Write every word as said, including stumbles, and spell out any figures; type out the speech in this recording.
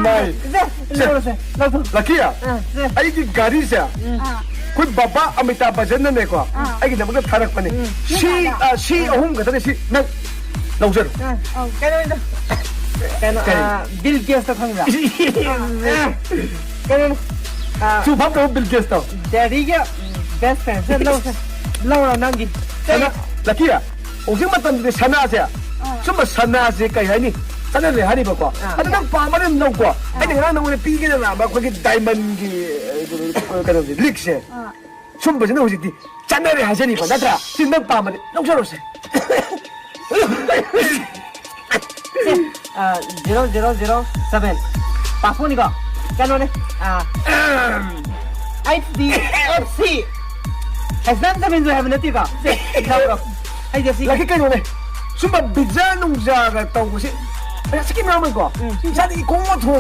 ꯁꯦ, ꯂꯧꯔꯁꯦ, ꯂꯧꯊꯣꯛ꯫ ꯂꯛꯀꯤ, ꯑꯥ, ꯁꯦ꯫ ꯑꯩꯒꯤ ꯒꯥꯔꯤꯁꯦ ꯑꯥ꯫ ꯑꯩꯈꯣꯏ ꯕꯕꯥ ꯑꯃꯤꯇꯥꯕ ꯕꯆꯟꯅꯅꯦꯀꯣ, ꯑꯥ꯫ ꯑꯩꯒꯤꯗꯃꯛꯇ ꯊꯥꯔꯛꯄꯅꯦ꯫ ꯎꯝ꯫ ꯁꯤ, ꯑꯥ, ꯁꯤ ꯑꯍꯨꯝ ꯈꯛꯇꯅꯦ, ꯁꯤ ꯅꯪ ꯂꯧꯖꯔꯣ꯫ ꯑꯥ, ꯑꯧ, ꯀꯩꯅꯣꯗꯣ꯫ ꯀꯩꯅꯣ, ꯀꯔꯤ? ꯑꯥ, ꯕꯤꯜ ꯒꯦꯠꯁꯇꯣ ꯈꯪꯕ꯭ꯔꯥ? ꯑꯥ, ꯀꯩꯅꯣꯅꯦ꯫ ꯑꯥ, ꯆꯨ ꯐꯥꯝ ꯇꯧꯕ ꯕꯤꯜ ꯒꯦꯠꯁꯇꯣ꯫ ꯗꯦꯔꯤꯒꯤ ꯕꯦꯁ ꯐ꯭ꯔꯦꯟꯁꯦ ꯂꯧꯁꯦ꯫ ꯂꯧꯔꯣ ꯅꯪꯒꯤ꯫ ꯁꯅꯥ, ꯂꯛꯀꯤ, ꯍꯧꯖꯤꯛ ꯃꯇꯝꯗꯗꯤ ꯁꯅꯥꯁꯦ, ꯑꯥ꯫ ꯁꯨꯝꯕ ꯁꯅꯥꯁꯦ ꯀꯩ ꯍꯥꯏꯅꯤ? ꯆꯠꯅꯔꯦ ꯍꯥꯏꯔꯤꯕꯀꯣ꯫ ꯑꯥ꯫ ꯑꯗꯨ ꯅꯪ ꯄꯥꯝꯕ ꯑꯗꯨꯝ ꯂꯧꯀꯣ꯫ ꯑꯥ꯫ ꯑꯩꯅ ꯉꯔꯥꯡ ꯅꯉꯣꯟꯗ ꯄꯤꯒꯦꯅ ꯂꯥꯛꯑꯝꯕ ꯑꯩꯈꯣꯏꯒꯤ ꯗꯥꯏꯃꯟꯒꯤ, ꯑ, ꯀꯩꯅꯣꯁꯦ, ꯂꯤꯛꯁꯦ꯫ ꯑꯥ꯫ ꯁꯨꯝꯕꯁꯤꯅ ꯍꯧꯖꯤꯛꯇꯤ ꯆꯠꯅꯔꯦ ꯍꯥꯏꯖꯔꯤꯕ, ꯅꯠꯇ꯭ꯔꯥ? ꯁꯤ ꯅꯪ ꯄꯥꯝꯕꯗꯤ ꯂꯧꯖꯔꯣꯁꯦ꯫ ꯁꯦ, ꯑ, zero zero zero seven꯫ ꯄꯥꯁꯄꯣꯔꯠꯅꯤꯀꯣ? ꯀꯩꯅꯣꯅꯦ, ꯑ, H D F C꯫ H D F C ꯍꯥꯏꯕ ꯅꯠꯇꯦꯀꯣ? ꯁꯦ, ꯂꯧꯔꯣ꯫ H D F C꯫ ꯂꯛꯀꯤ, ꯀꯩꯅꯣꯅꯦ, ꯁꯨꯝꯕ ꯕꯤꯖꯥ ꯅꯨꯡꯖꯥꯒ ꯇꯧꯕꯁꯤ ꯄꯩꯁꯥ ꯁꯤꯀꯤ ꯃꯌꯥꯝ ꯂꯩꯀꯣ? ꯎꯝ꯫ ꯏꯁꯥꯗ ꯏꯀꯣꯡ ꯊꯣꯡ